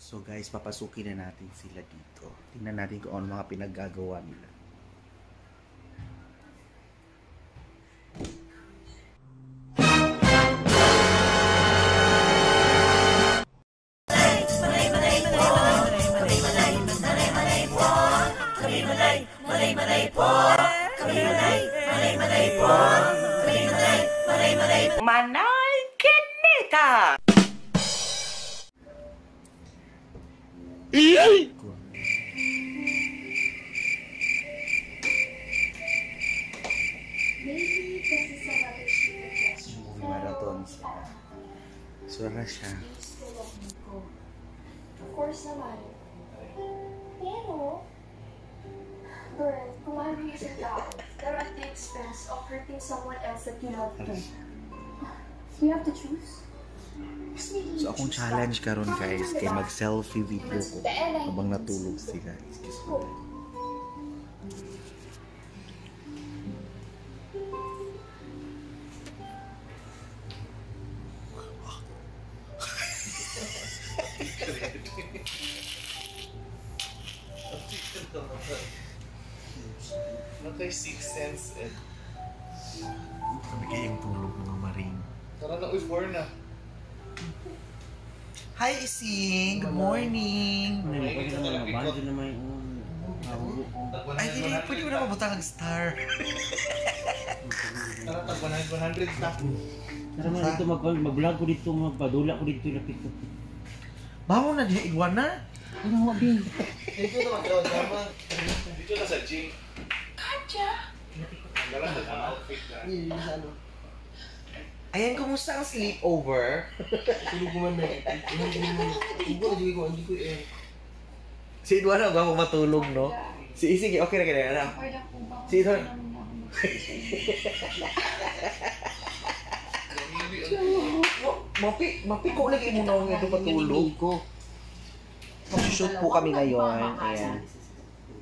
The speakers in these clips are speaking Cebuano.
So guys, papasukin na natin sila dito. Tingnan natin kung ano mga pinaggagawa nila. Manay Kinita! Maybe this is another stupid question. Movie marathon sila. Sura siya. Do you still love Nico? Of course naman. Pero, Bern, kung mahal mo yung isang tao, pero at the expense of hurting someone else that you love too, you have to choose. Mas magiging So akong choose ka. challenge karon guys, Tama kay naman, diba? mag-selfie video ko habang natulog sila. Excuse me. Nakay six sense eh. Sabi kayong tulog mga maring. Tara na, uy, four na. Hi Ising! Good morning! Ay, dili, pwede mo na mabutang ang star. Tara, tag 100, 100 ta. Tara man dito mag-vlog ko dito, magpadula ko dito lapit ko. Bangon na diha, iguana. Ano wa bin? Dito na mag-drama. Dito na sa gym. Katya! Ang ang outfit na. Ayan, kumusta ang sleepover? Tulog ko man na. Hindi ko, hindi ko eh. Si Edwana, ba matulog, no? Si Ising, okay na kaya na. Okay lang po ba? Si Edwana. Mapi, mapiko lagi mo na ito patulog. ko. Mag-shoot po kami ngayon. Ayan.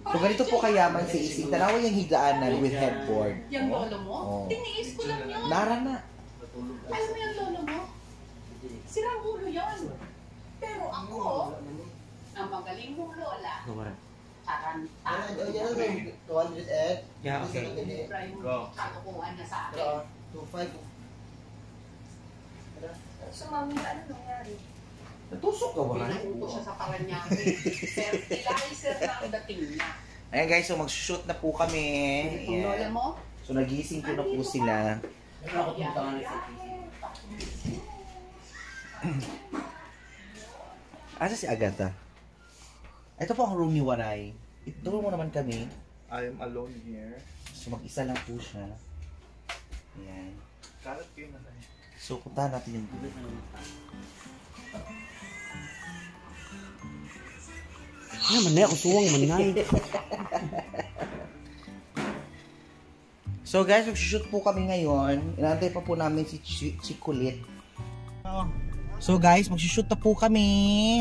So ganito po kayaman si Ising. Tanawa yung higaanan with headboard. Yung lolo mo? Oh. Tiniis ko lang yun. Nara na. Alam mo yung lolo mo? Sirang ulo yun. Pero ako, ang magaling mong lola, taranta. Ano yan? 200 eh. Yeah, okay. Try mo Go. kalokohan niya sa akin. 25. So, mami, ano nangyari? Natusok ka ba? Pinauto siya sa Paranaque. Fertilizer na ang dating niya. Ayan guys, so mag-shoot na po kami. Yung lola Ayan. mo, So nagising ko na po sila. Asa si Agatha? Ito po ang room ni Waray. Ituro mo naman kami. I am alone here. So mag-isa lang po siya. Ayan. Kalat kayo na tayo. So puntahan natin yung room. Ano man na ako suwang man na. So guys, mag-shoot po kami ngayon. Inaantay pa po namin si Chikulit. So guys, mag-shoot na po kami.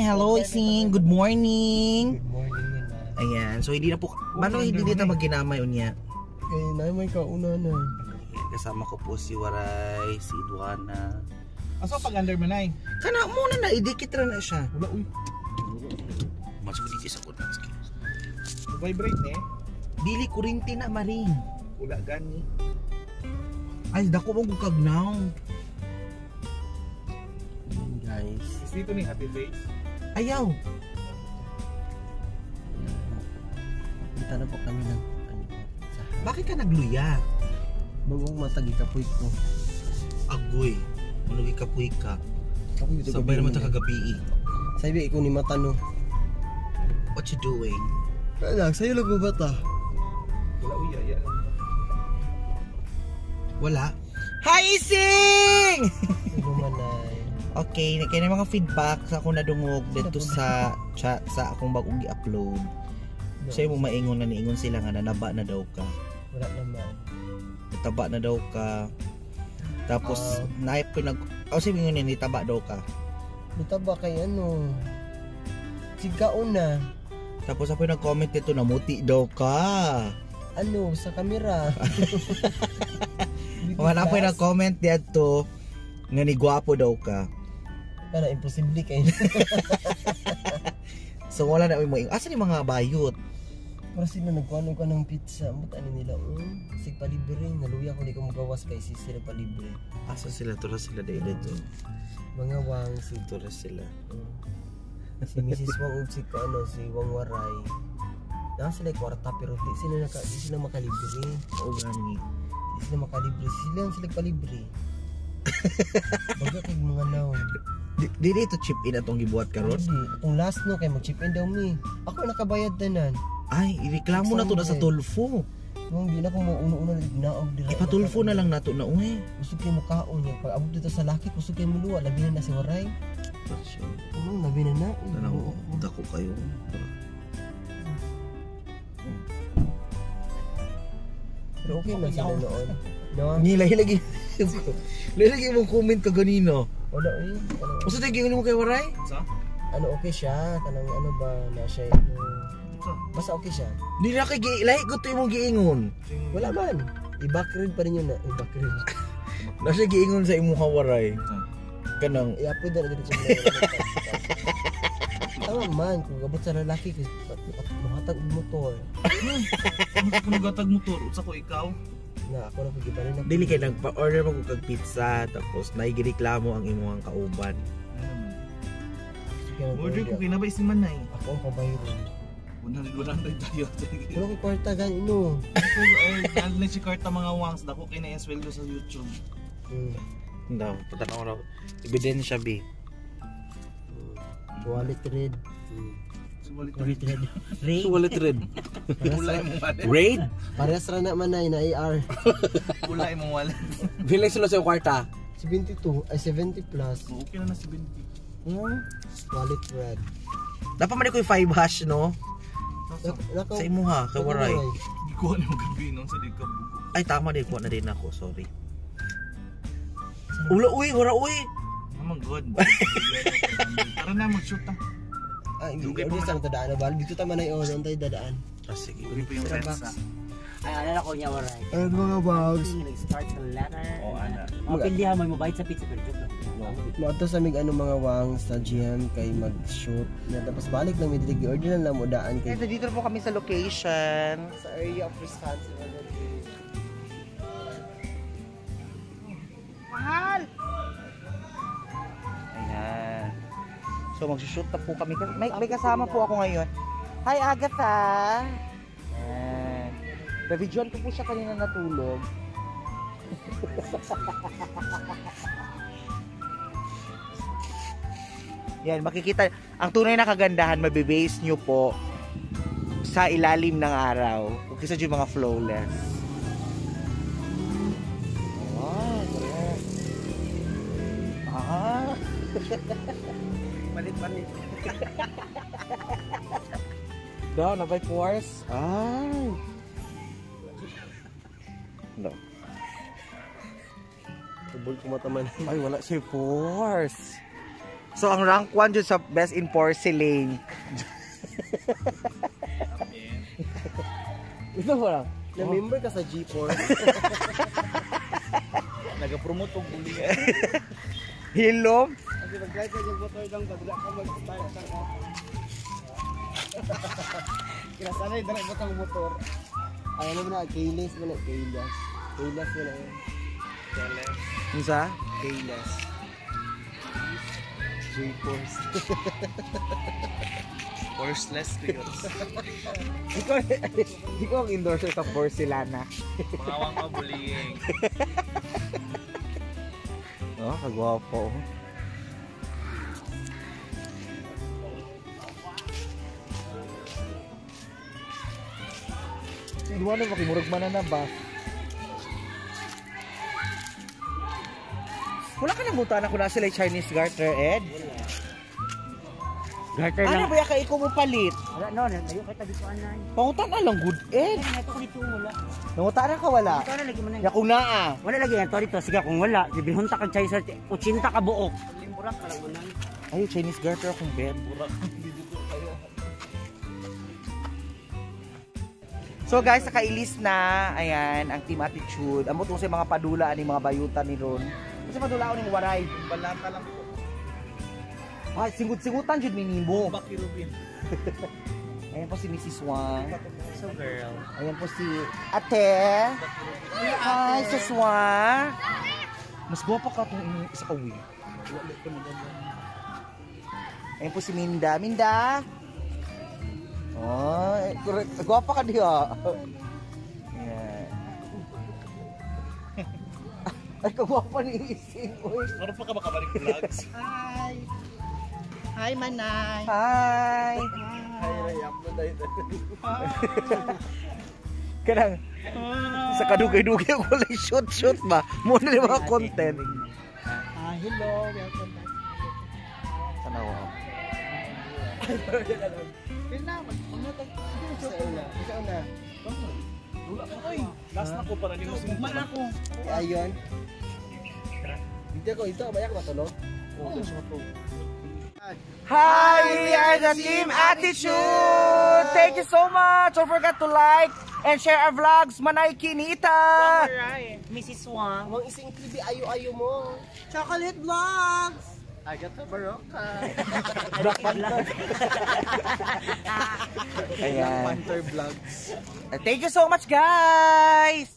Hello Ising, good morning. Good morning na. Ayan, so hindi na po, mano hindi dito magginamay unya. Kay na may kauna na. Ayan, kasama ko po si Waray, si Duana. Asa pag under manay? Kana muna na, idikit ra na siya. Wala, uy. Mas mo dito sa kunan. Vibrate ni. Dili kurinti na maring. Wala gani. Ay, dako mo kag now. Ayan guys. Is dito ni happy face? Ayaw. Punta na po kami ng ano sa Bakit ka nagluya? bagong matagi kapoy ko. Agoy. Malugi kapuy ka. Kapoy dito Sabay naman ta kagabi eh. Sabi ikaw ni mata no. What you doing? Wala, sa'yo lang ko bata. Wala, uy, yaya lang. Wala. Hi, Ising! Ano manay. Okay, kaya na mga feedback sa akong nadungog dito sa chat sa akong bagong gi-upload. Sa imo maingon na niingon sila nga nanaba na daw ka. Wala naman. Nataba na daw ka. Tapos naip ko nag oh, sabi mo ni taba daw ka. Nitaba kay ano. Sigaon na. Tapos ako nag-comment dito na muti daw ka. Ano, sa kamera. Wala po nag-comment dito nga ni gwapo daw ka. Kana imposible kay. So wala na mo. Asa ni mga bayot? Pero sila nagkuano ka ng pizza, ambot ani nila. Sig palibre, naluya ko ni ko magawas kay si sila palibre. Asa sila tura sila dili to. Mga wang si tura sila. Si Mrs. Wang ug si ano si Wang Waray. Na sila kwarta pero di sila naka di sila makalibre. O gani. Di sila makalibre, sila sila palibre. Baga kay mga naon. Dili to chip in atong gibuhat karon. Itong last no kay mag chip in daw mi. Ako nakabayad tanan. Ay, ireklamo na to na sa Tulfo. Nung di na ko mo uno-uno naog dira. Ipatulfo na lang nato na uy. Gusto kay mukaon niya pag abot dito sa laki gusto kay muluwa labi na si Waray. Ano labi na na. Tanaw, dako kayo. Pero okay man sila noon. No. Nilay lagi. Lagi mong comment ka ganino. Wala eh. Usa tay giingon mo kay Waray? Sa? Ano okay siya kanang ano ba na siya ano. Basta okay siya. Di na kay lahi ko to imong giingon. Wala man. I-backread pa rin yun na. I-backread. Na siya giingon sa imong Waray. Kanang i-upload na dito sa Tama man kung gabot sa lalaki kay muhatag og motor. Kung nagatag motor unsa ko ikaw? Na ako na pag na. Dili kay nagpa-order mo kag pizza tapos naigireklamo ang imong kauban. Order ko kinabay si Manay. Ako ang pabayro. 100 tayo. Wala ko kwarta gani no. Ay, nandun si kwarta mga wangs dako kay na yung sweldo sa YouTube. Daw, patanaw na. Ebidensya bi. Wallet red. Wallet red. Wallet red. Kulay mo wallet. Raid? Parehas ra na man na AR. Kulay mo wallet. Bilang sila sa kwarta? 72 ay 70 plus. Okay na na 70. Wallet red. Dapat man ko yung 5 hash no? Naka, sa imuha kay Waray. Gikuha ni mo gabi no sa di ka bugo. Ay tama din kuha na din ako, sorry. Ula uy, wala uy. Oh my God. Tara na mag-shoot ta. Ah, hindi ko sa dadaan na bal. Dito ta man ay oh, tayo dadaan. Ah, sige. Uy pa yung fence. Ay, alala ko niya Waray. Ayun mga bags. Nag-start sa letter. Oh, ana. Mapildihan mo mobile sa pizza pero joke lang. Moadto sa mig ano mga wang sa GM kay mag-shoot. Na tapos balik lang mi dili order lang mo daan kay. Dito po kami sa location. Sa area of responsibility. Mahal. Ayan. So mag-shoot na po kami. May kasama po ako ngayon. Hi Agatha. Ayan. Na-videoan ko po siya kanina natulog. Yan, makikita. Ang tunay na kagandahan, mabibase nyo po sa ilalim ng araw. Kung kisa yung mga flawless. Oh, correct. Ah. Palit-palit. Daw, nabay force. Ay. No. Tubol ko mataman. Ay, wala siya force. So, ang rank 1 dyan sa best in porcelain. Ito ba? Na-member ka sa G4. Nag-promote og buli. Hilom? Kasi mag-drive ka yung motor lang, badula ka mag-start sa Kinasanay, dala mo kang motor. Ay, ano ba na? Kailas mo na. Kailas. Kailas mo na. Kailas. Unsa? Kailas. J-Force. Forceless kayo. Ikaw ang endorser sa porcelana. Mga wang mabullying. Oh, kagwapo. Sino na makimurag man na ba? Wala ka nang na kung nasa sila Chinese garter, Ed? Garter lang. Ano ba yung ikaw mo palit? Wala, no. Layo kay tabi ko anay. Pangutan na lang, good, Ed. Ay, ito ko dito wala. Nangutan na ka wala? Ito na lagi mo na. Ya kung naa. Wala lagi yan. Dito. Sige, kung wala, bihunta kang Chinese garter. 80 ka buok. Limburak ka lang mo na. Ay, Chinese garter akong bed. So guys, nakailis na. Ayan, ang Team Attitude. Amot mo sa mga padula ani mga bayutan ni Ron. Kasi padula ni Waray. Balata lang po. Ay, singut-singutan jud mi nimo. Baki Rubin. Ayan po si Mrs. Wang. So girl. Ayan po si Ate. Hi, Sis Wang. Mas gwapa ka itong isa ka wig. Ayan po si Minda. Minda! Oh, correct. Gwapa ka diha. Ayan. Ay, kagwapa ni Ising. Uy. Meron pa ka makabalik vlogs? Hi! Hi, Manay. Hi! Ay, rayak mo dahil. Kanang sa kadugay-dugay ako walay shoot-shoot ba? Muna ni mga content. Ah, hello. Welcome back. Tanaw ako. Isa una. Isa una. Last na ko para di mo Ugma na ako. Ayon. Dito ko, ito, bayak matulog. Hi, we are the Team Attitude! Thank you so much! Don't forget to like and share our vlogs. Manay Kinita! Mrs. Wang. Huwag ising TV, ayo-ayo mo. Chocolate Vlogs! Agatha Barocca. Black Panther. Ayan. Panther Vlogs. Thank you so much, guys!